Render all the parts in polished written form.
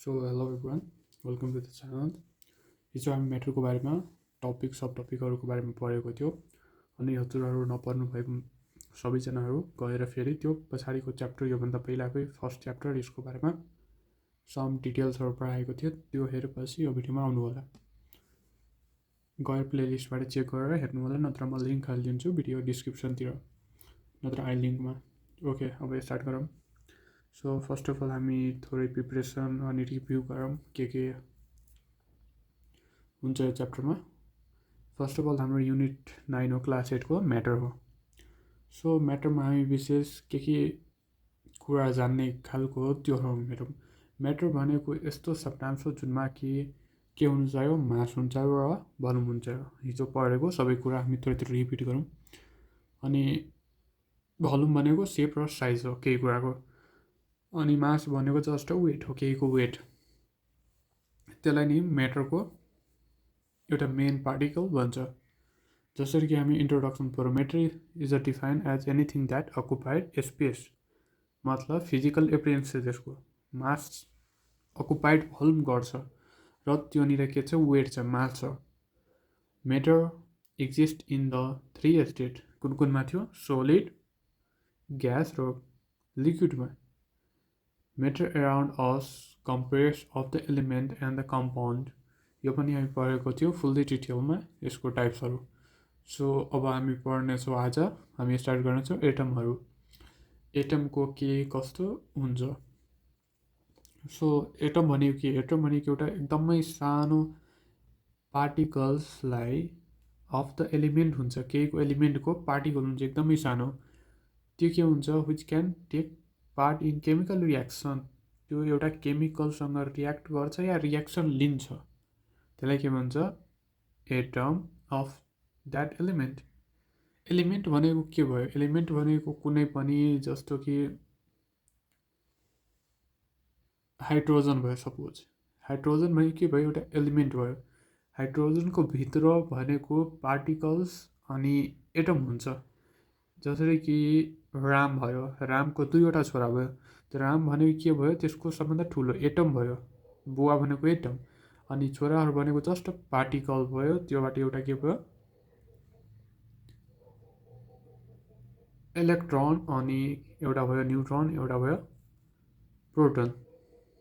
So hello everyone, welcome to the channel. हिजो हामी म्याटरको बारेमा सब टपिकहरूको बारेमा पढेको थियो। अनि हजुरहरू नपढ्नु भएको सबैजनाहरू गएर फेरि त्यो पछाडिको च्याप्टर, योभन्दा पहिलाकै फर्स्ट च्याप्टर यसको बारेमा सम डिटेल्सहरू पढाएको थियो, त्यो हेरेपछि यो भिडियोमा आउनु होला। गएर प्लेलिस्टबाट चेक गरेर हेर्नु होला, नत्र म लिङ्क हालिदिन्छु भिडियो डिस्क्रिप्सनतिर, नत्र आई लिङ्कमा। ओके, अब स्टार्ट गरौँ। सो फर्स्ट अफ अल हामी थोरै प्रिपरेसन अनि रिभ्यू गरौँ के हुन्छ यो च्याप्टरमा। फर्स्ट अफ अल हाम्रो युनिट 9 हो, क्लास 8 को म्याटर हो। सो म्याटरमा हामी विशेष के कुरा जान्ने खालको हो त्योहरू हेरौँ। म्याटर भनेको यस्तो शब्दांश हो जुनमा कि के हुनु चाहियो, मास हुन्छ र भल्युम हुन्छ। हिजो पढेको सबै कुरा हामी थोरै थोरै रिपिट गरौँ। अनि भल्युम भनेको सेप र साइज हो केही कुराको, अनि मास भनेको जस्ट वेट हो, केहीको वेट। त्यसलाई नि म्याटरको एउटा मेन पार्टिकल भन्छ। जसरी कि हामी इन्ट्रोडक्सन पढ्यौँ, matter is a defined as anything that occupied space, मतलब फिजिकल एपियरेन्स छ त्यसको। मास अकुपाइड भल्युम गर्छ र त्योनिर के छ, वेट छ, मास छ। Matter exist in the 3 state, कुन कुनमा थियो, सोलिड, ग्यास र लिक्विडमा। Matter around us compares of the element and the compound, यो पनि हामी पढेको थियो फुल्ली डिटेलमा यसको टाइप्सहरू। सो अब हामी पढ्नेछौँ, आज हामी स्टार्ट गर्नेछौँ एटमहरू। एटमको के कस्तो हुन्छ। सो एटम भनेको के, एटम भनेको एउटा एकदमै सानो पार्टिकल्सलाई अफ द एलिमेन्ट हुन्छ, केहीको एलिमेन्टको पार्टिकल हुन्छ एकदमै सानो। त्यो के हुन्छ, which can take part in chemical reaction, त्यो एउटा केमिकलसँग रियाक्ट गर्छ या रियाक्सन लिन्छ, त्यसलाई के भन्छ, atom of that element. Element भनेको के भयो, एलिमेन्ट भनेको कुनै पनि, जस्तो कि हाइड्रोजन भयो, सपोज हाइड्रोजन भनेको के भयो, एउटा एलिमेन्ट भयो। हाइड्रोजनको भित्र भनेको पार्टिकल्स अनि एटम हुन्छ। जसरी कि राम भयो, रामको 2वटा छोरा भयो, त्यो राम भनेको के भयो, त्यसको सबभन्दा ठुलो एटम भयो, बुवा भनेको एटम, अनि छोराहरू भनेको जस्ट पार्टिकल भयो। त्योबाट एउटा के भयो, इलेक्ट्रोन, अनि एउटा भयो न्युट्रोन, एउटा भयो प्रोटोन।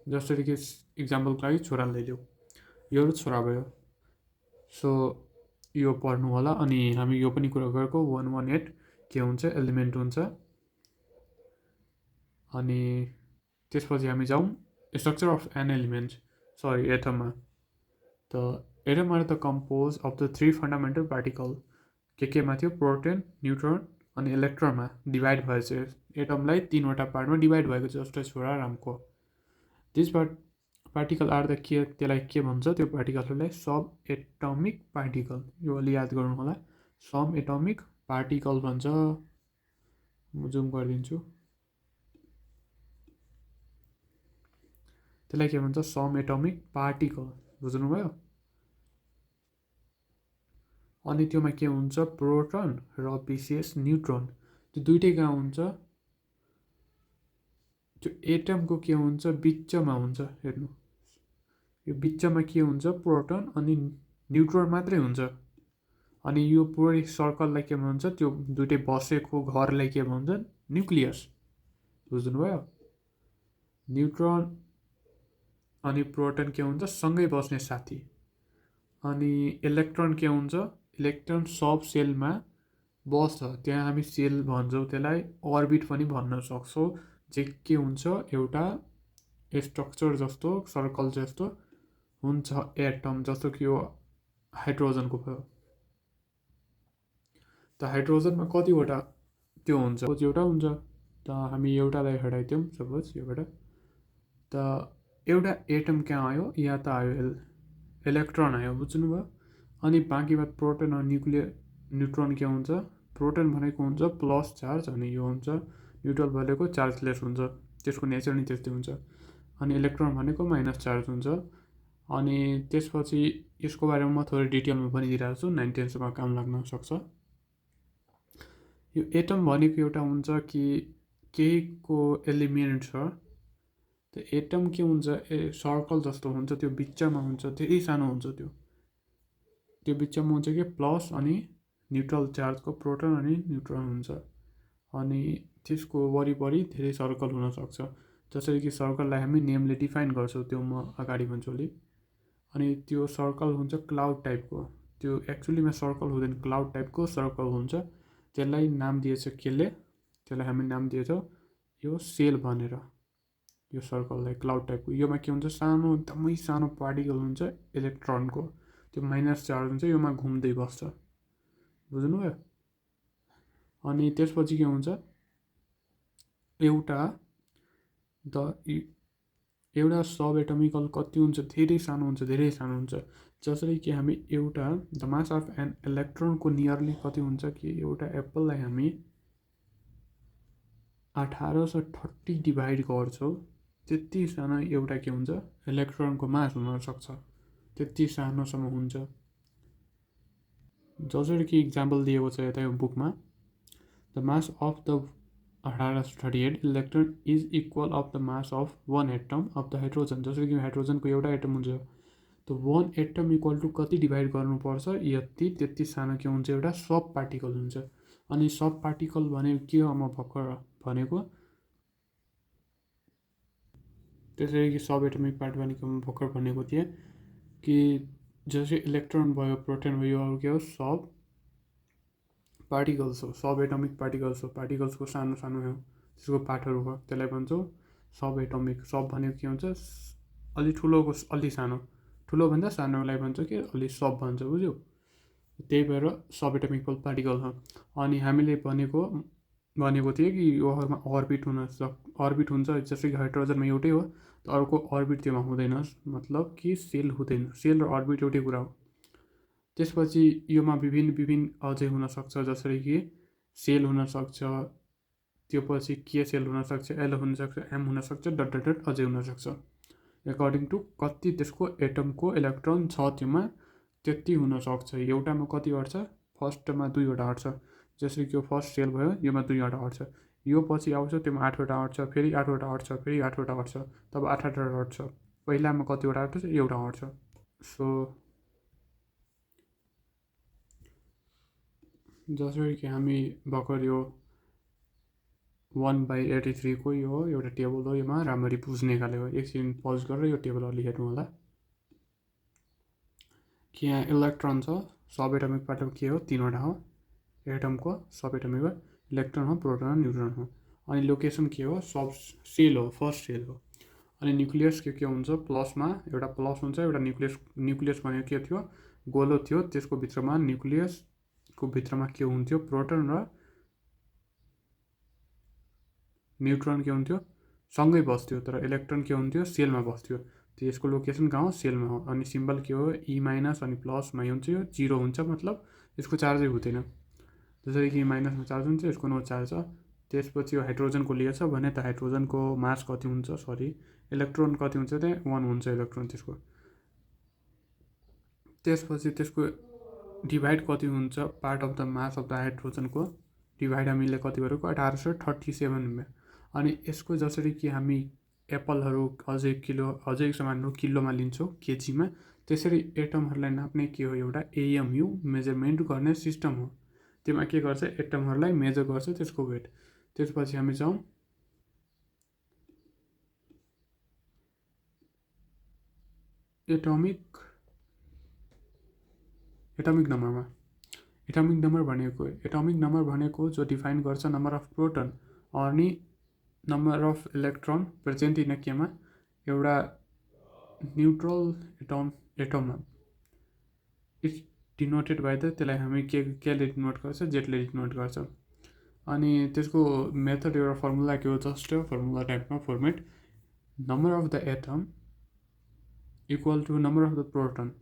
जसरी कि इक्जाम्पलको लागि छोरा लैलियो, यो छोरा भयो। सो यो पढ्नु होला। अनि हामी यो पनि कुरा गरेको 118 के हुन्छ, एलिमेन्ट हुन्छ। अनि त्यसपछि हामी जाउँ structure of an element, sorry एटममा। त atom are the compose of the 3 fundamental particle, केमा थियो, प्रोटोन, न्युट्रोन अनि इलेक्ट्रोनमा डिभाइड भएछ। एटमलाई 3वटा पार्टमा डिभाइड भएको छ, जस्तो छोरा रामको। दिस पार्टिकल आर द के, त्यसलाई के भन्छ, त्यो पार्टिकलहरूलाई सब एटमिक पार्टिकल, यो अलि याद गर्नु होला, सब एटमिक पार्टिकल भन्छ। म जुम गरिदिन्छु, त्यसलाई के भन्छ, सम एटमिक पार्टिकल, बुझ्नुभयो। अनि त्योमा के हुन्छ, प्रोटोन र विशेष न्युट्रोन, त्यो दुइटै कहाँ हुन्छ, त्यो एटमको के हुन्छ, बिचमा हुन्छ। हेर्नु, यो बिचमा के हुन्छ, प्रोटोन अनि न्युट्रोन मात्रै हुन्छ। अनि यो पुरै सर्कललाई के भन्छ, त्यो दुइटै बसेको घरलाई के भन्छ, न्युक्लियस, बुझ्नुभयो। न्युट्रोन अनि प्रोटोन के हुन्छ, सँगै बस्ने साथी। अनि इलेक्ट्रोन के हुन्छ, इलेक्ट्रोन सब सेलमा बस्छ, त्यहाँ हामी सेल भन्छौँ, त्यसलाई अर्बिट पनि भन्न सक्छौँ। जे के हुन्छ, एउटा स्ट्रक्चर जस्तो, सर्कल जस्तो हुन्छ एटम, जस्तो कि यो हाइड्रोजनको भयो। त हाइड्रोजनमा कतिवटा त्यो हुन्छ, एउटा हुन्छ। त हामी एउटालाई हटाइदिउँ, सपोज योबाट। त एउटा एटम कहाँ आयो, यहाँ त आयो इलेक्ट्रोन आयो, बुझ्नुभयो। अनि बाँकी बात प्रोटोन र न्युट्रोन के हुन्छ, प्रोटोन भनेको हुन्छ प्लस चार्ज, अनि यो हुन्छ न्युट्रल भनेको चार्जलेस हुन्छ, त्यसको नेचर नै त्यस्तै हुन्छ। अनि इलेक्ट्रोन भनेको माइनस चार्ज हुन्छ। अनि त्यसपछि यसको बारेमा म थोरै डिटेलमा भनिदिइरहेको छु, 9th 10thसम्म काम लाग्न सक्छ। यो एटम भनेको एउटा हुन्छ कि केहीको एलिमेन्ट छ, त्यो एटम के हुन्छ सर्कल जस्तो हुन्छ, त्यो बिचमा हुन्छ, धेरै सानो हुन्छ, त्यो बिचमा हुन्छ कि प्लस अनि न्युट्रल चार्जको प्रोटन अनि न्युट्रोन हुन्छ। अनि त्यसको वरिपरि धेरै सर्कल हुनसक्छ, जसरी कि सर्कललाई हामी नेमले डिफाइन गर्छौँ, त्यो म अगाडि भन्छु अलिक। अनि त्यो सर्कल हुन्छ क्लाउड टाइपको, त्यो एक्चुअलीमा सर्कल हुँदैन, क्लाउड टाइपको सर्कल हुन्छ। त्यसलाई नाम दिएछ केले, त्यसलाई हामी नाम दिएछौँ यो सेल भनेर। यो सर्कललाई क्लाउड टाइपको, योमा के हुन्छ, सानो एकदमै सानो पार्टिकल हुन्छ इलेक्ट्रोनको, त्यो माइनस चार्ज हुन्छ, योमा घुम्दै बस्छ, बुझ्नुभयो। अनि त्यसपछि के हुन्छ, एउटा सब एटमिकल कति हुन्छ, धेरै सानो हुन्छ, धेरै सानो हुन्छ। जसरी कि हामी एउटा द मास अफ एन इलेक्ट्रोनको नियरली कति हुन्छ कि एउटा एप्पललाई हामी 1830 डिभाइड गर्छौँ, त्यति सानो एउटा के हुन्छ इलेक्ट्रोनको मास हुनसक्छ, त्यति सानोसम्म हुन्छ। जसरी कि इक्जाम्पल दिएको छ यता यो बुकमा, the mass of the 1838 electron is equal of the mass of one atom of the hydrogen. जसरी कि हाइड्रोजनको एउटा एटम हुन्छ, त वान एटम इक्वल टु कति डिभाइड गर्नुपर्छ, यति, त्यति सानो के हुन्छ, एउटा सब पार्टिकल हुन्छ। अनि सब पार्टिकल भनेको के हो, म भर्खर भनेको, त्यसरी कि सब एटमिक पार्ट भनेको म भर्खर भनेको थिएँ कि जस्तै इलेक्ट्रोन भयो, प्रोटोन भयो, अरू के हो, सब पार्टिकल्स हो, सब एटमिक पार्टिकल्स हो, पार्टिकल्सको सानो सानो हो त्यसको पार्टहरू हो, त्यसलाई भन्छौँ सब एटमिक। सब भनेको के हुन्छ, अलि ठुलोको अलि सानो, ठुलोभन्दा सानोलाई भन्छ कि अलि सब भन्छ, बुझ्यौ। त्यही भएर सब एटमिकल पार्टिकल हो। अनि हामीले भनेको थिएँ कि योहरूमा अर्बिट हुन्छ, जस्तै कि हाइड्रोजनमा एउटै हो, त अर्को अर्बिट त्योमा हुँदैन, मतलब कि सेल हुँदैन, सेल र अर्बिट एउटै कुरा हो। त्यसपछि योमा विभिन्न अझै हुनसक्छ, जसरी कि सेल हुनसक्छ, त्यो पछि के सेल हुनसक्छ, एल हुनसक्छ, एम हुनसक्छ, डट डट डट अझै हुनसक्छ, एकर्डिङ टु कति त्यसको एटमको इलेक्ट्रोन छ त्योमा, त्यति हुनसक्छ। एउटामा कति अट्छ, फर्स्टमा 2वटा अट्छ, जसरी कि यो फर्स्ट सेल भयो, योमा 2वटा अट्छ, यो पछि आउँछ त्योमा 8वटा अट्छ, फेरि 8वटा अट्छ, फेरि 8वटा अट्छ, तब 8 अट्छ। पहिलामा कतिवटा अट्छ, एउटा अट्छ। सो जसरी कि हामी भर्खर यो 1/83 को यो एउटा टेबल हो, योमा राम्ररी बुझ्ने खाले हो। एकछिन पज गरेर यो टेबल अलि हेर्नु होला कि यहाँ इलेक्ट्रोन छ, सब एटमिक पार्टिकल के हो, 3वटा हो, एटमको सब एटमिक इलेक्ट्रोन हो, प्रोटोन, न्युट्रोन हो। अनि लोकेसन के हो, सब सेल हो, फर्स्ट सेल हो। अनि न्युक्लियस के हुन्छ, प्लसमा एउटा प्लस हुन्छ, एउटा न्युक्लियस भनेको के थियो, गोलो थियो, त्यसको भित्रमा न्युक्लियसको भित्रमा के हुन्थ्यो, प्रोटोन र न्युट्रोन के हुन्थ्यो, सँगै बस्थ्यो, तर इलेक्ट्रोन के हुन्थ्यो, सेलमा बस्थ्यो। त्यसको लोकेसन कहाँ हो, सेलमा हो। अनि सिम्बल के हो, ई माइनस अनि प्लसमा हुन्छ, यो 0 हुन्छ, मतलब यसको चार्जै हुँदैन। जसरी कि माइनसमा चार्ज हुन्छ, यसको नो चार्ज छ। त्यसपछि यो हाइड्रोजनको लिएछ भने त हाइड्रोजनको मास कति हुन्छ, इलेक्ट्रोन कति हुन्छ, त्यहाँ 1 हुन्छ इलेक्ट्रोन त्यसको। त्यसपछि त्यसको डिभाइड कति हुन्छ, part of the mass of the हाइड्रोजनको डिभाइड हामीले कति गरेको, 1837 अनि यसको जसरी कि हामी एप्पलहरू अझै सामानहरू किलोमा लिन्छौँ, केजीमा, त्यसरी एटमहरूलाई नाप्ने के हो, एउटा एएमयु मेजरमेन्ट गर्ने सिस्टम हो। त्यसमा के गर्छ, एटमहरूलाई मेजर गर्छ, त्यसको वेट। त्यसपछि हामी जाउँ एटमिक नम्बरमा। एटमिक नम्बर भनेको जो डिफाइन गर्छ नम्बर अफ प्रोटोन अनि number of electron present in केमा, एउटा न्युट्रल एटममा इट्स डिनोटेड बाई द, त्यसलाई हामी केले डिनोट गर्छ, जेटले डिनोट गर्छ। अनि त्यसको मेथड एउटा फर्मुला के हो, जस्ट फर्मुला टाइपमा format, number of the atom equal to number of the proton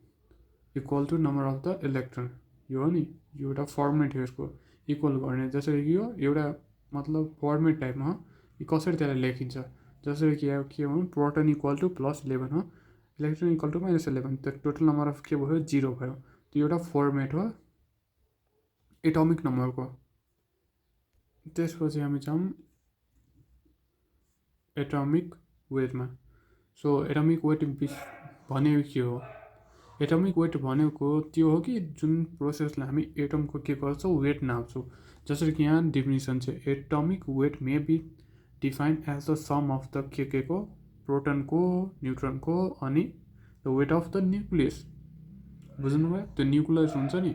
equal to number of the electron, यो हो नि, यो एउटा फर्मेट हो यसको इक्वल गर्ने। जसरी कि यो एउटा मतलब फर्मेट टाइपमा हो, कसरी त्यसलाई लेखिन्छ, जसरी कि के हो, प्रोटोन इक्वल टु +11 हो, इलेक्ट्रोन इक्वल टु -11, त टोटल नम्बर अफ के भयो, 0 भयो। त्यो एउटा फर्मेट हो एटमिक नम्बरको। त्यसपछि हामी जाउँ एटमिक वेटमा। सो एटमिक वेट भनेको के हो? एटमिक वेट भनेको त्यो हो कि जुन प्रोसेसलाई हामी एटमको के गर्छौँ वेट नाप्छौँ। जसरी कि यहाँ डेफिनेसन छ, atomic weight may be defined as the sum of the के को प्रोटनको, न्युट्रोनको अनि the weight of the nucleus. बुझ्नुभयो? त्यो न्युक्लियस हुन्छ नि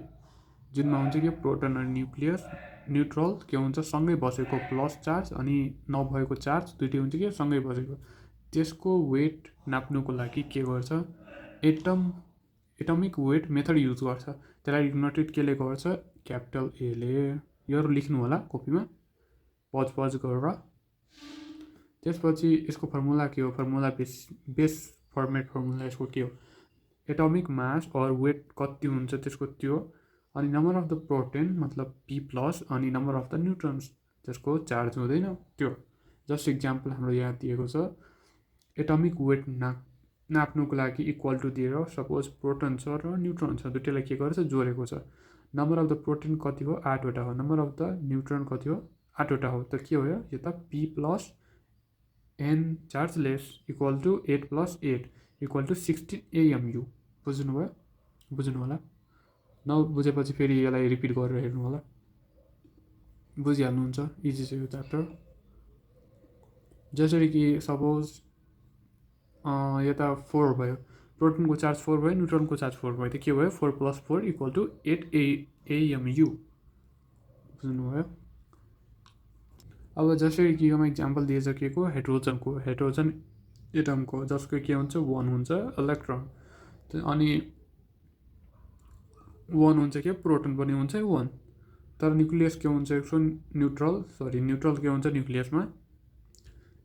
जुनमा हुन्छ कि प्रोटन अनि न्युक्लियस, न्युट्रल के हुन्छ सँगै बसेको प्लस चार्ज अनि नभएको चार्ज दुइटै हुन्छ कि सँगै बसेको। त्यसको वेट नाप्नुको लागि के गर्छ, एटमिक वेट मेथड युज गर्छ। त्यसलाई डिनोटेट केले गर्छ, क्यापिटल एले। यो लेख्नु होला कपीमा पज गरेर। त्यसपछि यसको फर्मुला के हो, फर्मुला बेस फर्मुला यसको के हो, एटमिक मास अर वेट कति हुन्छ त्यसको त्यो, अनि नम्बर अफ द प्रोटोन मतलब पी प्लस अनि नम्बर अफ द न्युट्रन्स त्यसको चार्ज हुँदैन त्यो। जस्ट इक्जाम्पल हाम्रो यहाँ दिएको छ, एटमिक वेट नाप्नुको लागि इक्वल टु दिएर सपोज प्रोटोन छ र न्युट्रोन छ, दुइटैलाई के गर्छ जोडेको छ। नम्बर अफ द प्रोटोन कति हो, 8वटा हो। नम्बर अफ द न्युट्रोन कति हो, 8वटा हो। त के हो यो त P plus N charge less equal to 8 + 8 equal to 16 AMU। बुझ्नुभयो? बुझ्नु होला। नबुझेपछि फेरि यसलाई रिपिट गरेर हेर्नु होला, बुझिहाल्नुहुन्छ। इजी छ यो च्याप्टर। जसरी कि सपोज यता 4 भयो, प्रोटोनको चार्ज 4 भयो, न्युट्रोनको चार्ज 4 भयो। त के भयो, 4 + 4 इक्वल टु 8 AMU। बुझ्नुभयो? अब जसरी कि योमा इक्जाम्पल दिइसकेको हाइड्रोजन एटमको, जसको के हुन्छ 1 हुन्छ इलेक्ट्रोन, अनि 1 हुन्छ के प्रोटोन पनि हुन्छ 1। तर न्युक्लियस के हुन्छ यसको, न्युट्रल के हुन्छ न्युक्लियसमा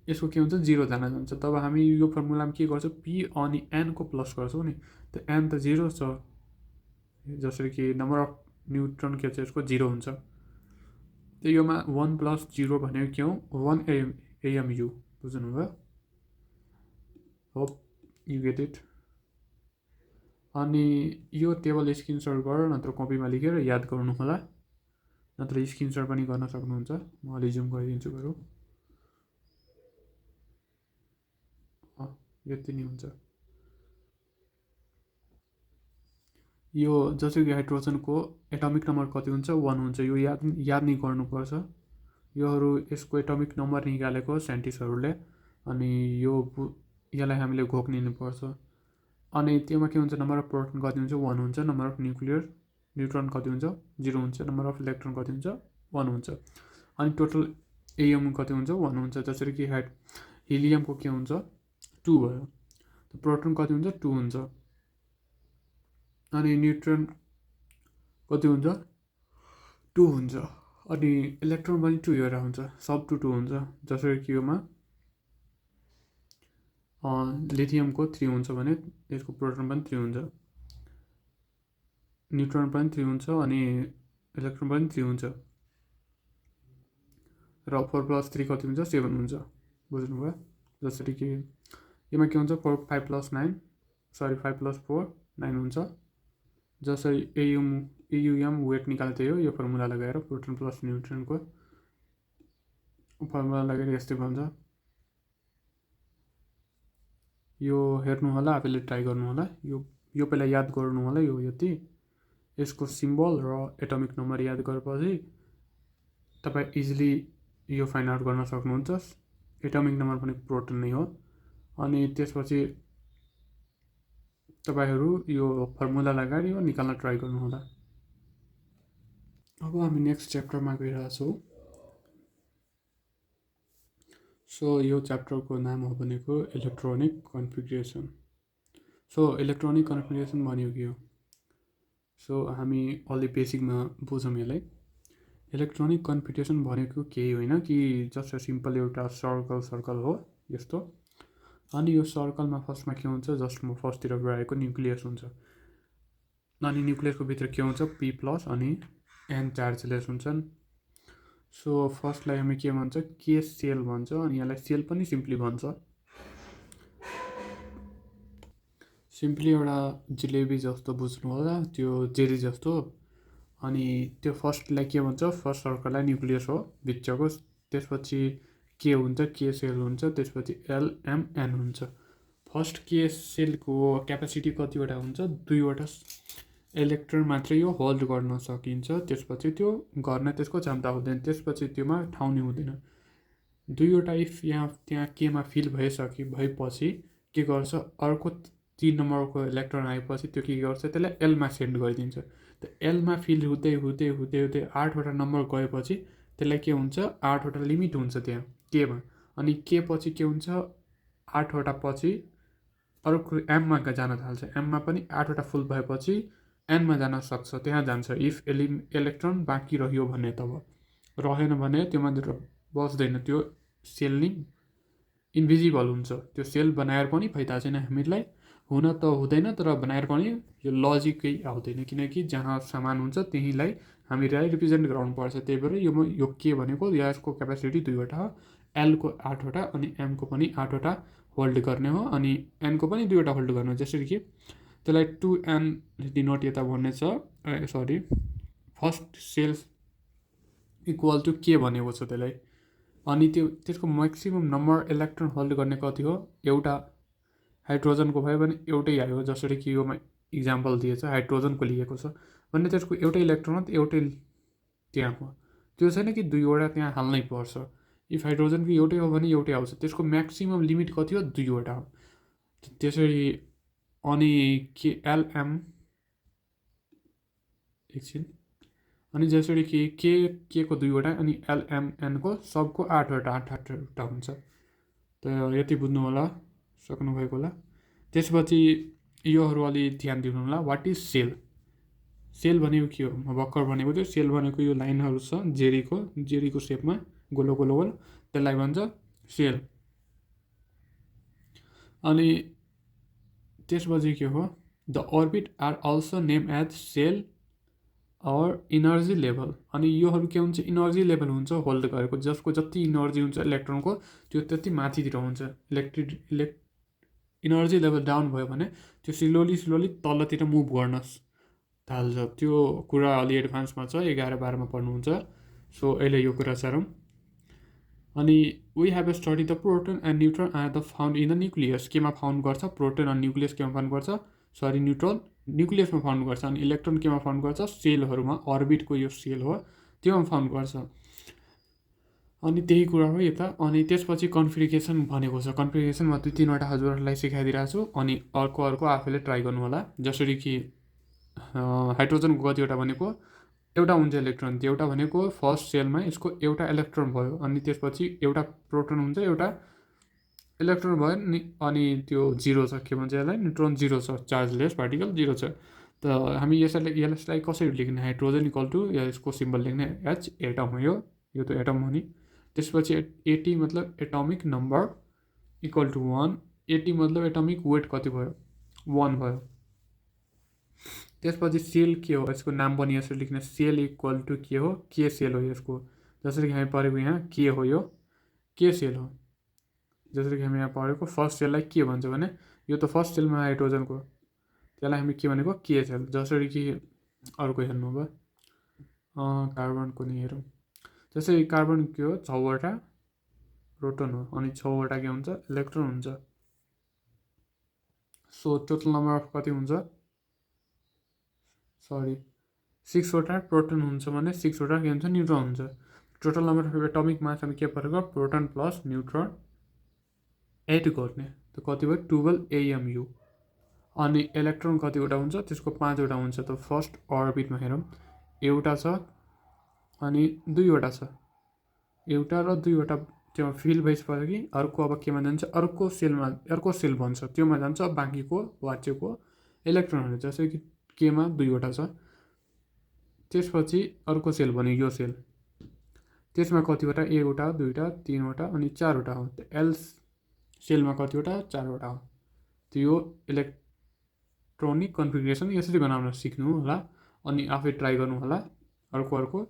यसको के हुन्छ 0 जान्छ। तब हामी यो फर्मुलामा के गर्छौँ, पी अनि एनको प्लस गर्छौँ नि, त एन त 0 छ। जसरी कि नम्बर अफ न्युट्रोन के छ यसको 0 हुन्छ। त योमा 1 + 0 भनेको के हो, 1 AMU। बुझ्नुभयो? Hope you get it. अनि यो टेबल स्क्रिनसट गरेर नत्र कपीमा लेखेर याद गर्नु होला, नत्र स्क्रिनसट पनि गर्न सक्नुहुन्छ। म अलि जुम गरिदिन्छु बरु, यति नै हुन्छ। यो जसरी कि हाइड्रोजनको एटमिक नम्बर कति हुन्छ, 1 हुन्छ। यो याद नै गर्नुपर्छ। योहरू यसको एटमिक नम्बर निकालेको साइन्टिस्टहरूले, अनि यसलाई हामीले घोक्निनुपर्छ। अनि त्योमा के हुन्छ, नम्बर अफ प्रोटोन कति हुन्छ 1 हुन्छ, नम्बर अफ न्युट्रोन कति हुन्छ 0 हुन्छ, नम्बर अफ इलेक्ट्रोन कति हुन्छ 1 हुन्छ, अनि टोटल एएम कति हुन्छ 1 हुन्छ। जसरी कि हिलियमको के हुन्छ 2 भयो, प्रोटोन कति हुन्छ 2 हुन्छ, अनि न्युट्रोन कति हुन्छ 2 हुन्छ, अनि इलेक्ट्रोन पनि 2 एउटा हुन्छ, सब 2 हुन्छ। जसरी कि योमा लिथियमको 3 हुन्छ भने यसको प्रोटोन पनि 3 हुन्छ, न्युट्रोन पनि 3 हुन्छ, अनि इलेक्ट्रोन पनि 3 हुन्छ, र 4 + 3 कति हुन्छ 7 हुन्छ। बुझ्नुभयो? जसरी कि यसमा के हुन्छ 5 + 4 9 हुन्छ। जसरी एयुएम वेट निकाल्दै हो, यो फर्मुला लगाएर प्रोटोन प्लस न्युट्रोनको फर्मुला लगाएर यस्तै भन्छ। यो हेर्नु होला, आफैले ट्राई गर्नु होला। यो पहिला याद गर्नु होला, यो यति यसको सिम्बल र एटमिक नम्बर याद गरेपछि तपाईँ इजिली यो फाइन्ड आउट गर्न सक्नुहुन्छ। एटमिक नम्बर पनि प्रोटोन नै हो। अनि त्यसपछि तपाईहरू यो फर्मुला लगाएर यो निकाल्न ट्राई गर्नु होला। अब हामी नेक्स्ट च्याप्टरमा गइरहेको छौँ। सो यो च्याप्टरको नाम हो भनेको electronic configuration. So electronic configuration भनेको के हो? सो हामी अलि बेसिकमा बुझौँ यसलाई। इलेक्ट्रोनिक कन्फिगरेसन भनेको केही होइन कि जस्ट सिम्पल एउटा सर्कल हो यस्तो, अनि यो सर्कलमा फर्स्टमा के हुन्छ, जस्ट म फर्स्टतिर गएको न्युक्लियस हुन्छ, अनि न्युक्लियसको भित्र के हुन्छ पी प्लस अनि एन चार्जलेस हुन्छन्। सो फर्स्टलाई हामी के भन्छ, के सेल भन्छ, अनि यसलाई सेल पनि सिम्पली भन्छ। सिम्पली एउटा जिलेबी जस्तो बुझ्नु होला, त्यो जेरी जस्तो। अनि त्यो फर्स्टलाई के भन्छ, फर्स्ट सर्कललाई न्युक्लियस हो भित्रको। त्यसपछि के हुन्छ, के सेल हुन्छ, त्यसपछि एलएमएन हुन्छ। फर्स्ट के सेलको क्यापेसिटी कतिवटा हुन्छ, 2वटा इलेक्ट्रोन मात्रै यो होल्ड गर्न सकिन्छ। त्यसपछि त्यो गर्न त्यसको क्षमता हुँदैन, त्यसपछि त्योमा ठाउँ नै हुँदैन। 2वटा इफ त्यहाँ केमा फिल भएपछि के गर्छ, अर्को 3 नम्बरको इलेक्ट्रोन आएपछि त्यो के गर्छ, त्यसलाई एलमा सेन्ड गरिदिन्छ। त एलमा फिल हुँदै हुँदै हुँदै हुँदै 8वटा नम्बर गएपछि त्यसलाई के हुन्छ, 8वटा लिमिट हुन्छ त्यहाँ केमा। अनि के पछि के हुन्छ, 8वटा पछि अर्को एममा जान थाल्छ। एममा पनि 8वटा फुल भएपछि एनमा जान सक्छ, त्यहाँ जान्छ इफ इलेक्ट्रोन बाँकी रह्यो भने। तब रहेन भने त्योमा बस्दैन, त्यो सेल नि इन्भिजिबल हुन्छ। त्यो सेल बनाएर पनि फाइदा छैन हामीलाई, हुन त हुँदैन, तर बनाएर पनि यो लजिकै आउँदैन, किनकि जहाँ सामान हुन्छ त्यहीँलाई हामीलाई रिप्रेजेन्ट गराउनुपर्छ। त्यही भएर यो के भनेको यसको क्यापेसिटी 2वटा हो, एलको 8वटा अनि एमको पनि 8वटा होल्ड गर्ने हो, अनि एनको पनि 2वटा होल्ड गर्ने हो। जसरी कि त्यसलाई 2n डिनोट यता भन्ने छ, sorry first shells equal to के भनेको छ त्यसलाई। अनि त्यसको म्याक्सिमम नम्बर इलेक्ट्रोन होल्ड गर्ने कति हो, एउटा हाइड्रोजनको भयो भने एउटै आयो। जसरी कि योमा इक्जाम्पल दिएछ, हाइड्रोजनको लिएको छ भने त्यसको एउटै इलेक्ट्रोन हो, एउटै त्यहाँ हो। त्यो छैन कि 2वटा त्यहाँ हाल्नै पर्छ। इफ हाइड्रोजनको एउटै हो भने एउटै आउँछ, त्यसको म्याक्सिमम लिमिट कति हो, 2वटा हो। त्यसरी अनि के एलएम एकछिन, अनि जसरी कि के को 2वटा अनि एलएमएनको सबको 8वटा हुन्छ। त यति बुझ्नु होला, सक्नुभएको होला। त्यसपछि योहरू अलि ध्यान दिनु होला। What is sale? सेल भनेको के हो, म भर्खर भनेको थियो। सेल भनेको यो लाइनहरू छ जेरीको सेपमा गोलो गोलो गोलो, त्यसलाई भन्छ सेल। अनि त्यसपछि के हो, the orbit are also name as shell or energy level. अनि योहरू के हुन्छ, इनर्जी लेभल हुन्छ होल्ड गरेको, जसको जति इनर्जी हुन्छ इलेक्ट्रोनको त्यो त्यति माथितिर हुन्छ। इनर्जी लेभल डाउन भयो भने त्यो स्लोली तलतिर मुभ गर्न थाल्छ। त्यो कुरा अलि एडभान्समा छ, 11-12मा पढ्नुहुन्छ। सो अहिले यो कुरा सारौँ। अनि we have study the proton and neutron are the found in the nucleus. केमा फाउन्ड गर्छ, प्रोटोन अनि न्युक्लियस केमा फाउन्ड गर्छ, सरी न्युट्रोन न्युक्लियसमा फाउन्ड गर्छ। अनि इलेक्ट्रोन केमा फाउन्ड गर्छ, सेलहरूमा, अर्बिटको यो सेल हो त्योमा फाउन्ड गर्छ। अनि त्यही कुरा हो यता। अनि त्यसपछि कन्फिगरेसन भनेको छ। कन्फिगरेसन म 2-3वटा हजुरहरूलाई सिकाइदिरहेको छु, अनि अर्को आफैले ट्राई गर्नु होला। जसरी कि हाइड्रोजनको कतिवटा भनेको एउटा हुन्छ इलेक्ट्रोन, त्यो एउटा भनेको फर्स्ट सेलमा यसको एउटा इलेक्ट्रोन भयो, अनि त्यसपछि एउटा प्रोटोन हुन्छ, एउटा इलेक्ट्रोन भयो नि, अनि त्यो 0 छ, के भन्छ यसलाई, न्युट्रोन 0 छ, चार्जलेस पार्टिकल 0 छ। त हामी यसलाई कसरी लेख्ने, हाइड्रोजन इक्वल टु यसको सिम्बल लेख्ने एच, एटम हो यो त एटम हो नि। त्यसपछि 80 मतलब एटमिक नम्बर इक्वल टु 1, 80 मतलब एटमिक वेट कति भयो, 1 भयो। त्यसपछि सेल के हो, यसको नाम पनि यसरी लेख्ने, सेल इक्वल टु के हो, के सेल हो यसको। जसरी कि हामी पढेको यहाँ के हो, यो के सेल हो। जसरी कि हामी यहाँ पढेको फर्स्ट सेललाई के भन्छ भने, यो त फर्स्ट सेलमा हाइड्रोजनको, त्यसलाई हामी के भनेको, के सेल। जसरी कि अर्को हेर्नु भयो, कार्बनको नि हेरौँ। जसरी कार्बन के हो, 6वटा प्रोटोन हो, अनि 6वटा के हुन्छ, इलेक्ट्रोन हुन्छ। सो टोटल नम्बर अफ कति हुन्छ, सरी 6वटा प्रोटोन हुन्छ भने 6वटा के हुन्छ, न्युट्रोन हुन्छ। Total number of atomic mass हामी के परेको, प्रोटोन प्लस न्युट्रोन 8 गर्ने, त कति भयो, 12 AMU। अनि इलेक्ट्रोन कतिवटा हुन्छ, त्यसको 5वटा हुन्छ। त फर्स्ट अर्बिटमा हेरौँ, एउटा छ अनि 2वटा छ, एउटा र 2वटा त्यो फिल भइसकेपछि अर्को अब केमा जान्छ, अर्को सेल भन्छ, त्योमा जान्छ बाँकीको वाच्यको इलेक्ट्रोनहरू। जस्तै कि केमा 2वटा छ, त्यसपछि अर्को सेल भन्यो यो सेल, त्यसमा कतिवटा, 1वटा 2वटा 3वटा अनि 4वटा हो। एल सेलमा कतिवटा, 4वटा हो। त्यो इलेक्ट्रोनिक कन्फिगरेसन यसरी बनाउन सिक्नु होला, अनि आफै ट्राई गर्नु होला अर्को।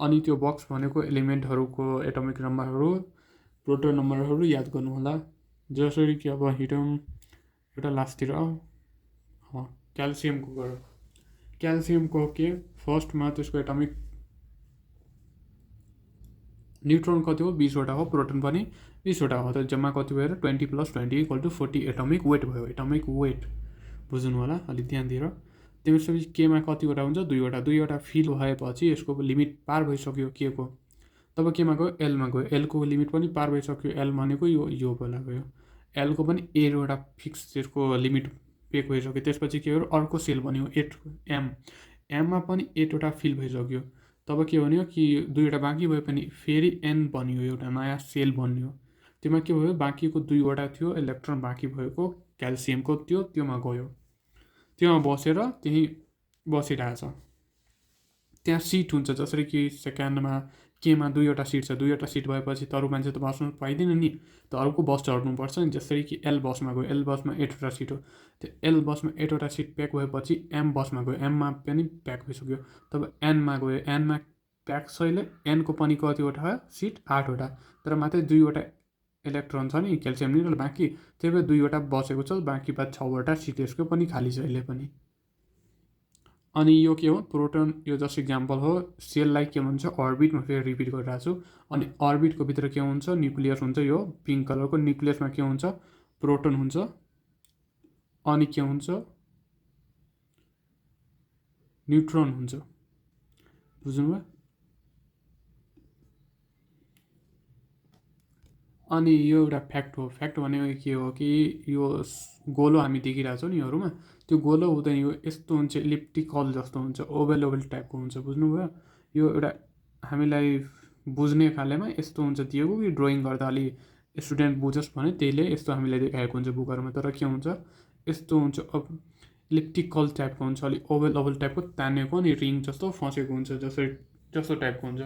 अनि त्यो बक्स भनेको एलिमेन्टहरूको एटमिक नम्बरहरू, प्रोटोन नम्बरहरू याद गर्नु होला। जसरी कि अब हिटौँ एउटा लास्टतिर, क्याल्सियमको गरौँ। क्याल्सियमको के, फर्स्टमा त्यसको एटमिक न्युट्रोन कति हो 20वटा हो, प्रोटोन पनि 20वटा हो। त जम्मा कति भयो र 20 + 20 = 40 एटमिक वेट भयो। एटमिक वेट बुझ्नु होला अलिक ध्यान दिएर। त्यसपछि केमा कतिवटा हुन्छ 2वटा। 2वटा फिल भएपछि यसको लिमिट पार भइसक्यो के को, तब केमा गयो एलमा गयो। एलको लिमिट पनि पार भइसक्यो। एल भनेको यो बेला गयो। एलको पनि 8वटा फिक्स त्यसको लिमिट पेक भइसक्यो। त्यसपछि के हो अर्को सेल बन्यो 8 एम। एममा पनि 8वटा फिल भइसक्यो। तब के भन्यो कि 2वटा बाँकी भए पनि फेरि एन बन्यो, एउटा नयाँ सेल बन्यो। त्योमा के भयो बाँकीको 2वटा थियो इलेक्ट्रोन बाँकी भएको क्याल्सियमको त्योमा गयो। त्योमा बसेर त्यहीँ बसिरहेछ। त्यहाँ सिट हुन्छ, जसरी कि सेकेन्डमा केमा 2वटा सिट छ। 2वटा सिट भएपछि त अरू मान्छे त बस्नु पाइँदैन नि, त अर्को बस चढ्नुपर्छ नि। जसरी कि एल बसमा गयो। एल बसमा 8वटा सिट हो। त्यो एल बसमा 8वटा सिट प्याक भएपछि एम बसमा गयो। एममा पनि प्याक भइसक्यो। तब एनमा गयो। एनमा प्याक छैन। एनको पनि कतिवटा हो सिट 8वटा, तर मात्रै 2वटा इलेक्ट्रोन छ नि क्याल्सियम नि बाँकी, त्यही भएर 2वटा बसेको छ। बाँकी बाद 6वटा सिट यसको पनि खाली छ अहिले पनि। अनि यो के हो प्रोटोन, यो जस्ट इक्जाम्पल हो। सेललाई के भन्छ अर्बिट, म फेरि रिपिट गरिरहेको छु। अनि अर्बिटको भित्र के हुन्छ न्युक्लियस हुन्छ। यो पिङ्क कलरको न्युक्लियसमा के हुन्छ प्रोटोन हुन्छ। अनि के हुन्छ न्युट्रोन हुन्छ। बुझ्नुभयो। अनि यो एउटा फ्याक्ट हो। फ्याक्ट भनेको के हो कि यो गोलो हामी देखिरहेछौँ नि योहरूमा, त्यो गोलो हुँदैन। यो यस्तो हुन्छ इलिप्टिकल जस्तो हुन्छ, ओभल ओभल टाइपको हुन्छ। बुझ्नुभयो। यो एउटा हामीलाई बुझ्ने खालेमा यस्तो हुन्छ दिएको कि ड्रइङ गर्दा अलि स्टुडेन्ट बुझोस् भने त्यसले यस्तो हामीलाई देखाएको हुन्छ बुकहरूमा। तर के हुन्छ यस्तो हुन्छ इलिप्टिकल टाइपको हुन्छ, अलिक ओभल ओभल टाइपको तानेको अनि रिङ जस्तो फसेको हुन्छ, जस्तो टाइपको हुन्छ।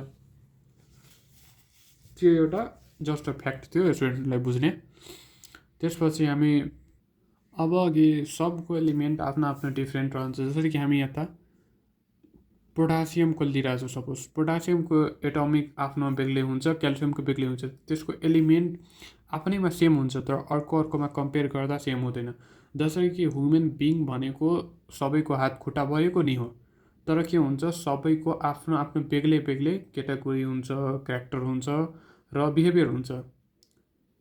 त्यो एउटा जस्ट अ फ्याक्ट थियो स्टुडेन्टलाई बुझ्ने। त्यसपछि हामी अब अघि सबको एलिमेन्ट आफ्नो आफ्नो डिफ्रेन्ट रहन्छ। जसरी कि हामी यता पोटासियमको लिइरहेको छौँ। सपोज पोटासियमको एटमिक आफ्नो बेग्लै हुन्छ, क्याल्सियमको बेग्लै हुन्छ। त्यसको एलिमेन्ट आफ्नैमा सेम हुन्छ, तर अर्कोमा कम्पेयर गर्दा सेम हुँदैन। जसरी कि ह्युमन बिङ भनेको सबैको हात खुट्टा भएको नि हो, तर के हुन्छ सबैको आफ्नो आफ्नो बेग्लै बेग्लै क्याटेगोरी हुन्छ, क्यारेक्टर हुन्छ र बिहेभियर हुन्छ।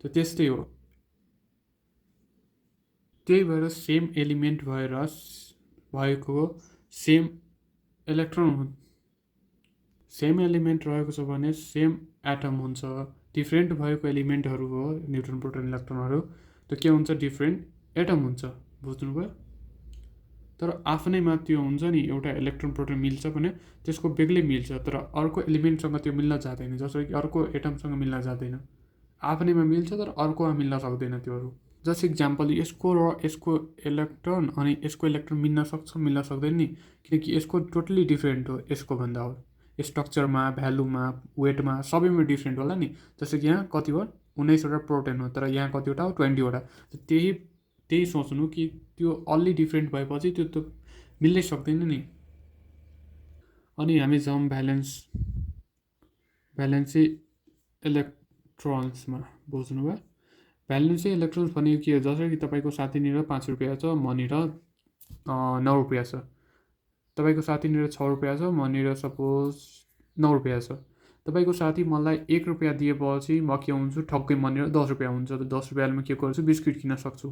त त्यस्तै हो। त्यही भएर सेम एलिमेन्ट भएको सेम इलेक्ट्रोन, सेम एलिमेन्ट रहेको छ भने सेम एटम हुन्छ। डिफ्रेन्ट भएको एलिमेन्टहरू हो न्युट्रोन प्रोटोन इलेक्ट्रोनहरू, त के हुन्छ डिफ्रेन्ट एटम हुन्छ। बुझ्नुभयो। तर आफ्नैमा त्यो हुन्छ नि, एउटा इलेक्ट्रोन प्रोटोन मिल्छ भने त्यसको बेग्लै मिल्छ, तर अर्को एलिमेन्टसँग त्यो मिल्न जाँदैन। जसरी कि अर्को एटमसँग मिल्न जाँदैन। आफ्नैमा मिल्छ तर अर्कोमा मिल्न सक्दैन त्योहरू। जस्ट इक्जाम्पल यसको र यसको इलेक्ट्रोन अनि यसको इलेक्ट्रोन मिल्न सक्छ मिल्न सक्दैन नि, किनकि यसको टोटली डिफ्रेन्ट हो यसको भन्दा हो। स्ट्रक्चरमा, भ्यालुमा, वेटमा सबैमा डिफ्रेन्ट होला नि। जस्तो कि यहाँ कति हो 19वटा प्रोटोन हो, तर यहाँ कतिवटा हो 20वटा। त्यही सोच्नु कि त्यो अलि डिफ्रेन्ट भएपछि त्यो त मिल्नै सक्दैन नि। अनि हामी जाउँ भ्यालेन्सी इलेक्ट्रोन्समा। बुझ्नुभयो। भ्यालेन्सी इलेक्ट्रोन्स भनेको के हो, जसरी कि तपाईँको साथीनिर 5 रुपियाँ छ, मनिर 9 रुपियाँ छ। तपाईँको साथीनिर 6 रुपियाँ छ, मनिर सपोज 9 रुपियाँ छ। तपाईँको साथी मलाई 1 रुपियाँ दिएपछि म के हुन्छु ठक्कै मनिर 10 रुपियाँ हुन्छ। त 10 रुपियाँमा के गर्छु बिस्कुट किन्न सक्छु।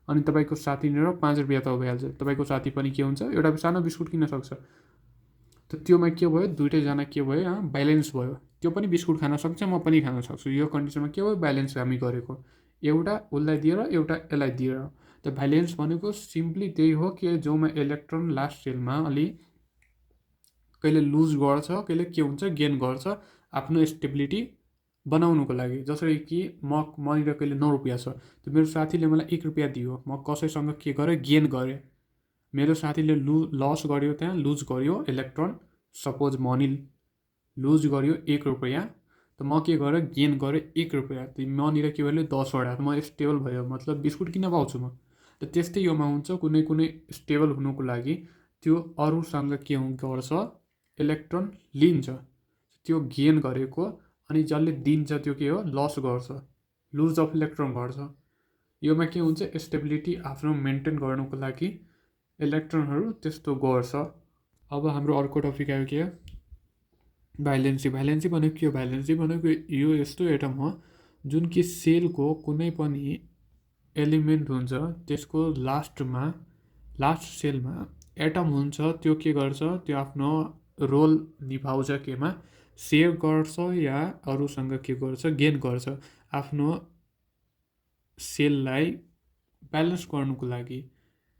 अनि तपाईँको साथीनिर 5 रुपियाँ त भइहाल्छ। तपाईँको साथी पनि के हुन्छ एउटा सानो बिस्कुट किन्न सक्छ। त त्योमा के भयो दुइटैजना के भयो ब्यालेन्स भयो। त्यो पनि बिस्कुट खान सक्छ, म पनि खान सक्छु। यो कन्डिसनमा के भयो ब्यालेन्स हामी गरेको, एउटा उसलाई दिएर एउटा यसलाई दिएर। त भ्यालेन्स भनेको सिम्पली त्यही हो कि जोमा इलेक्ट्रोन लास्ट सेलमा अलि कहिले लुज गर्छ, कहिले के हुन्छ गेन गर्छ आफ्नो स्टेबिलिटी बनाउनुको लागि। जसरी कि मनिर कहिले 9 रुपियाँ छ, त मेरो साथीले मलाई 1 रुपियाँ दियो, म कसैसँग के गरेँ गेन गरेँ। मेरो साथीले लस गर्यो, त्यहाँ लुज गर्यो इलेक्ट्रोन। सपोज मनी लुज गर्यो 1 रुपियाँ, त म के गरेँ गेन गरेँ 1 रुपियाँ। त मनिर के भयो 10वटा, म स्टेबल भयो, मतलब बिस्कुट किन्न पाउँछु म। त त्यस्तै योमा हुन्छ, कुनै कुनै स्टेबल हुनुको लागि त्यो अरूसँग के गर्छ इलेक्ट्रोन लिन्छ, त्यो गेन गरेको। अनि जसले दिन्छ त्यो के हो लस गर्छ, लुज अफ इलेक्ट्रोन गर्छ। योमा के हुन्छ स्टेबिलिटी आफ्नो मेन्टेन गर्नुको लागि इलेक्ट्रोनहरू त्यस्तो गर्छ। अब हाम्रो अर्को टपिक आयो के भाइलेन्सी भनेको के हो? भाइलेन्सी भनेको यो यस्तो एटम हो जुन कि सेलको कुनै पनि एलिमेन्ट हुन्छ त्यसको लास्ट सेलमा एटम हुन्छ, त्यो के गर्छ, त्यो आफ्नो रोल निभाउँछ, केमा सेभ गर्छ या अरूसँग के गर्छ, गेन गर्छ आफ्नो सेललाई ब्यालेन्स गर्नुको लागि,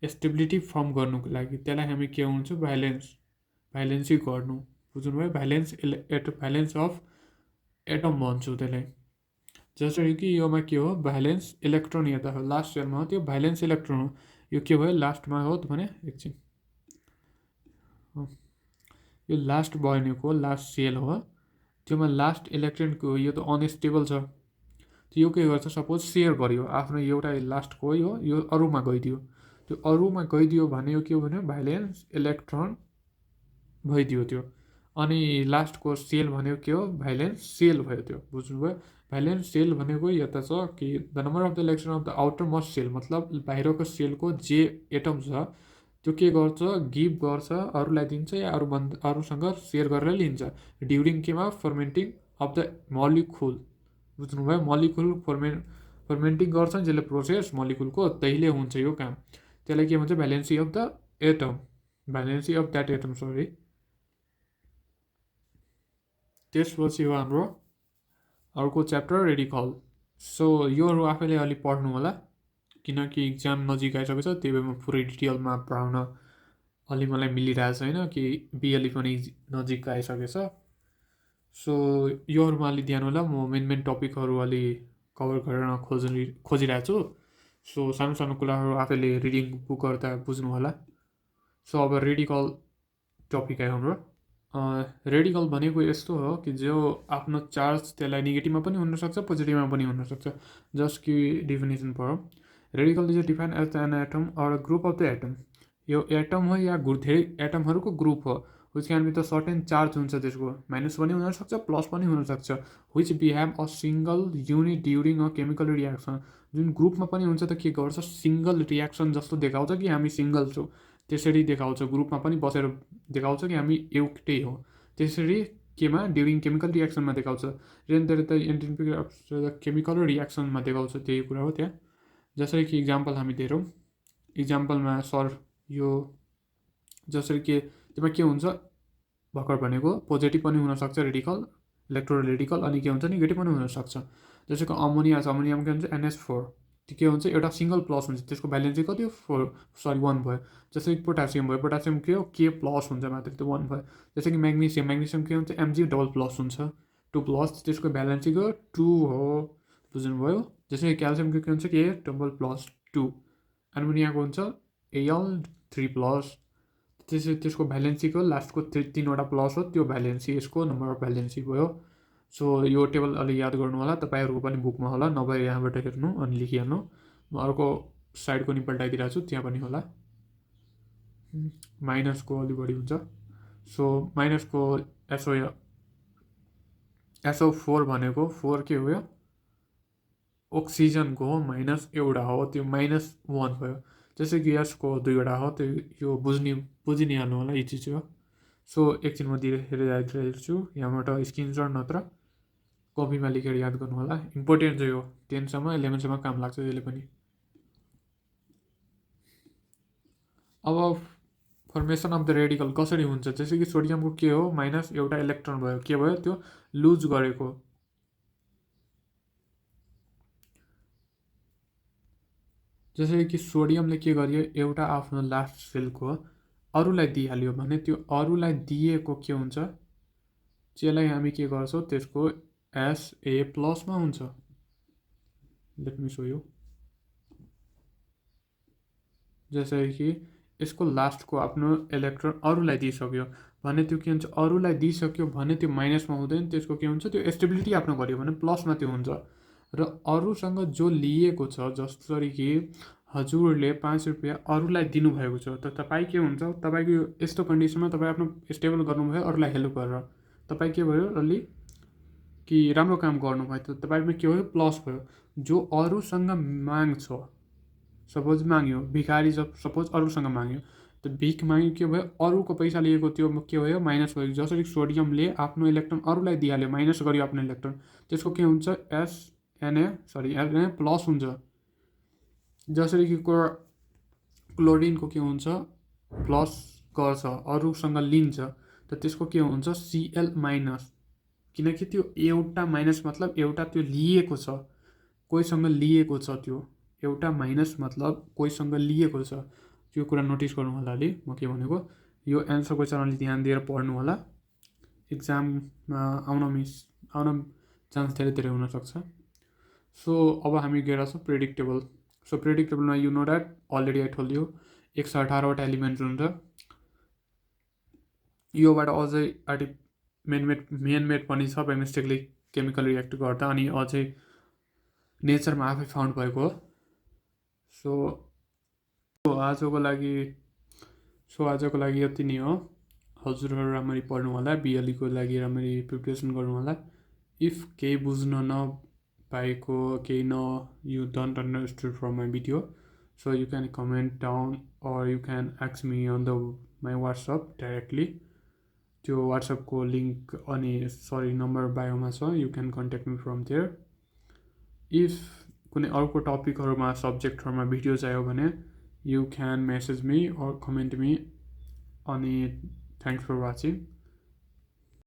स्टेबिलिटी फर्म गर्नुको लागि। त्यसलाई हामी के हुन्छ, भाइलेन्सी गर्नु, बुझ्नुभयो? भाइलेन्स अफ एटम भन्छौँ त्यसलाई। जसरी कि योमा के हो, भाइलेन्स इलेक्ट्रोन यता हो, लास्ट सेलमा हो, त्यो भाइलेन्स इलेक्ट्रोन हो। यो के भयो, लास्टमा हो भने एकछिन, यो लास्ट बनेको लास्ट सेल हो, त्योमा लास्ट इलेक्ट्रोनको यो त अनस्टेबल छ, यो के गर्छ, सपोज सेयर गर्यो आफ्नो एउटा लास्टको, यो अरूमा गइदियो, त्यो अरूमा गइदियो भने यो के हो भने भाइलेन्स इलेक्ट्रोन भइदियो त्यो। अनि लास्टको सेल भनेको के हो, भाइलेन्स सेल भयो त्यो, बुझ्नुभयो? भाइलेन्स सेल भनेको यता छ कि the number of the electron of the outermost shell, मतलब बाहिरको सेलको जे एटम छ त्यो के गर्छ, गिभ गर्छ, अरूलाई दिन्छ या अरूसँग सेयर गरेर लिन्छ ड्युरिङ केमा, फर्मेन्टिङ अफ द मलिक्युल, बुझ्नुभयो? मलिक्युल फर्मेन्टिङ गर्छ नि जसले प्रोसेस मलिक्युलको, त्यहीले हुन्छ यो काम। त्यसलाई के भन्छ, valency of the atom, valency of that atom, sorry. त्यसपछि हो हाम्रो अर्को च्याप्टर, रेडिकल। सो योहरू आफैले अलिक पढ्नु होला, किनकि इक्जाम नजिक आइसकेको छ, त्यही भएर म पुरै डिटेलमा पढाउन अलि मलाई मिलिरहेको छैन, कि बिएलई पनि नजिक आइसकेछ। सो योहरूमा अलि ध्यान होला, म मेन टपिकहरू अलि कभर गरेर खोजिरहेको छु। सो सानो सानो कुराहरू आफैले रिडिङ बुक गर्दा बुझ्नु होला। सो अब रेडिकल टपिक आयो हाम्रो। रेडिकल भनेको यस्तो हो कि जो आफ्नो चार्ज त्यसलाई नेगेटिभमा पनि हुनसक्छ, पोजिटिभमा पनि हुनसक्छ। जस्ट कि डिफिनेसन पढौँ। Radical is define as an atom or group of the atom. यो एटम हो या धेरै एटमहरूको ग्रुप हो, which can be the certain charge हुन्छ, त्यसको माइनस पनि हुनसक्छ, प्लस पनि हुनसक्छ, which behave a single unit during a chemical reaction. जुन ग्रुपमा पनि हुन्छ त के गर्छ, सिङ्गल रियाक्सन जस्तो देखाउँछ कि हामी सिङ्गल छौँ, त्यसरी देखाउँछ। ग्रुपमा पनि बसेर देखाउँछ कि हामी एउटै हो, त्यसरी केमा, ड्युरिङ केमिकल रियाक्सनमा देखाउँछ। केमिकल रियाक्सनमा देखाउँछ, त्यही कुरा हो त्यहाँ। जसरी कि इक्जाम्पल हामी हेरौँ, इक्जाम्पलमा सर यो जसरी कि त्यसमा के हुन्छ, भर्खर भनेको पोजिटिभ पनि हुनसक्छ रेडिकल, इलेक्ट्रोरेडिकल, अनि के हुन्छ, नेगेटिभ पनि हुनसक्छ। जस्तो कि अमोनिया छ, अमोनियामा के हुन्छ, NH4, त्यो के हुन्छ, एउटा सिङ्गल प्लस हुन्छ, त्यसको भ्यालेन्सी कति हो, 1 भयो। जस्तै कि पोटासियम भयो, पोटासियम के हो, K प्लस हुन्छ मात्र, त्यो 1 भयो। जस्तै कि म्याग्नेसियम के हुन्छ, Mg डबल प्लस हुन्छ, 2 प्लस, त्यसको भ्यालेन्सीको 2 हो, बुझ्नुभयो? जस्तै कि क्याल्सियमको के हुन्छ, K डबल प्लस 2। एल्युमिनियमको हुन्छ Al3 प्लस, त्यसको भ्यालेन्सीको लास्टको 3वटा प्लस हो, त्यो भ्यालेन्सी, यसको नम्बर अफ भ्यालेन्सी भयो। सो यो टेबल अलिक याद गर्नु होला, तपाईँहरूको पनि बुकमा होला, नभए यहाँबाट हेर्नु अनि लेखिहाल्नु। म अर्को साइडको नि पल्टाइदिरहेको छु, त्यहाँ पनि होला। माइनसको अलिक बढी हुन्छ। सो माइनसको SO4 भनेको 4 के हो, ओक्सिजनको हो, माइनस एउटा हो, त्यो -1 भयो। जस्तै कि यसको 2वटा हो, त्यो यो बुझिहाल्नु होला, इजी चाहिँ हो। सो एकछिन म हेर्छु यहाँबाट स्क्रिनसट, नत्र कपीमा लेखेर याद गर्नु होला। इम्पोर्टेन्ट चाहिँ हो, 10सम्म 11सम्म काम लाग्छ त्यसले पनि। अब फर्मेसन अफ द रेडिकल कसरी हुन्छ, जस्तै कि सोडियमको के हो, माइनस एउटा इलेक्ट्रोन भयो, के भयो, त्यो लुज गरेको। जसरी कि सोडियमले के गर्यो, एउटा आफ्नो लास्ट सेलको अरूलाई दिइहाल्यो भने त्यो अरूलाई दिएको के हुन्छ, त्यसलाई हामी के गर्छौँ, त्यसको SA+ हुन्छ। Let me so you. जसरी कि यसको लास्टको आफ्नो इलेक्ट्रोन अरूलाई दिइसक्यो भने त्यो के हुन्छ, अरूलाई दिइसक्यो भने त्यो माइनसमा हुँदैन, त्यसको के हुन्छ, त्यो स्टेबिलिटी आफ्नो गर्यो भने प्लसमा त्यो हुन्छ। र अरूसँग जो लिएको छ, जसरी कि हजुरले 5 रुपियाँ अरूलाई दिनुभएको छ, त तपाईँ के हुन्छ, तपाईँको यस्तो कन्डिसनमा तपाईँ आफ्नो स्टेबल गर्नुभयो अरूलाई हेल्प गरेर, तपाईँ के भयो, अलि कि राम्रो काम गर्नुभयो, त तपाईँमा के भयो, प्लस भयो। जो अरूसँग माग्छ, सपोज माग्यो, भिखारी सपोज अरूसँग माग्यो, त भिकमा के भयो, अरूको पैसा लिएको त्यो के भयो, माइनस भयो। जसरी सोडियमले आफ्नो इलेक्ट्रोन अरूलाई दिइहाल्यो, माइनस गर्यो आफ्नो इलेक्ट्रोन, त्यसको के हुन्छ, एनए प्लस हुन्छ। जसरी कि क्लोरिनको के हुन्छ, प्लस गर्छ, अरूसँग लिन्छ, त त्यसको के हुन्छ, सिएल माइनस। किनकि त्यो एउटा माइनस मतलब एउटा त्यो लिएको छ, कोहीसँग लिएको छ, त्यो एउटा माइनस मतलब कोहीसँग लिएको छ। त्यो कुरा नोटिस गर्नु होला अलि म के भनेको। यो एन्सर क्वेसन अलि ध्यान दिएर पढ्नु होला, इक्जाममा आउन चान्स धेरै हुनसक्छ। सो अब हामी गएर छौँ प्रेडिक्टेबल। सो प्रेडिक्टेबलमा you know that already I told you 118वटा एलिमेन्ट हुन्छ। योबाट अझै मेनमेड पनि छ, बाई मिस्टेकले केमिकल रिएक्ट गर्दा, अनि अझै नेचरमा आफै फाउन्ड भएको हो। सो आजको लागि यति नै हो। हजुरहरू राम्ररी पढ्नु होला, बिएलईको लागि राम्ररी प्रिपरेसन गर्नु होला। इफ केही बुझ्न नपाएको, केही you don't understand from my video, so you can comment down or you can ask me on the my WhatsApp directly. त्यो वाट्सएपको लिङ्क अनि नम्बर बायोमा छ, you can contact me from there. If कुनै अर्को टपिकहरूमा, सब्जेक्टहरूमा भिडियो चाहियो भने you can message me or comment me. अनि थ्याङ्क्स फर वाचिङ।